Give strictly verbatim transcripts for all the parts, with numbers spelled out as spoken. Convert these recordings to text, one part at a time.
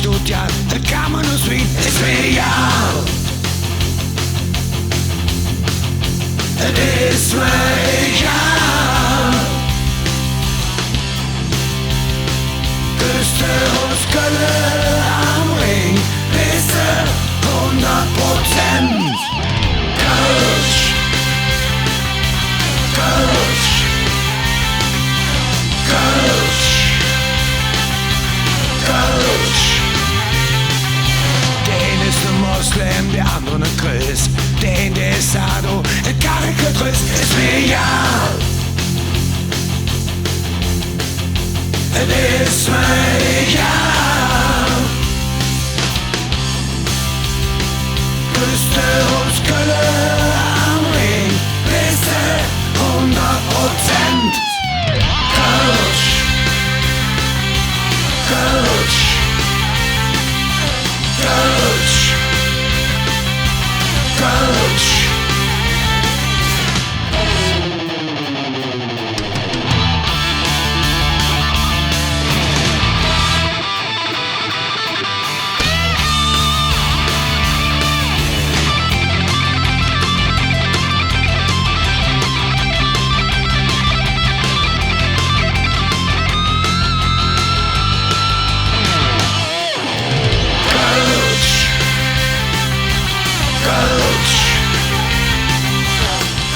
Dot jo, et kann mer nor sinn, es mer egal. Et es mer egal. Küss us Kölle am Rhing, bes de hundert Prozent. Kölsch. Kölsch. Kölsch. Kölsch. Dä eine es e Moslem, dä andere ene Christ. Dä eine es Sado, dä andere ene Christ. Es mer egal. Et es mer egal. Küss us Kölle am Rhing, bes de hundert Prozent. Kölsch. Kölsch. Kölsch. Kölsch. Kölsch. Kölsch.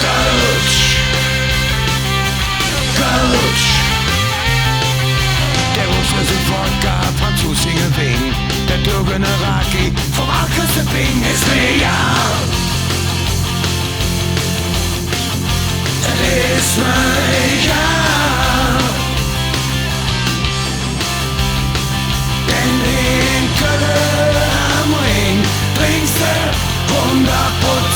Kölsch. Kölsch. Dä Russe sing Wodka, Franzus singe Wing, dä Türke ne Raki, vum Alkohol se Bing, es mer egal. Et es mer egal. Denn en Kölle am Rhing drinks de hundert Prozent.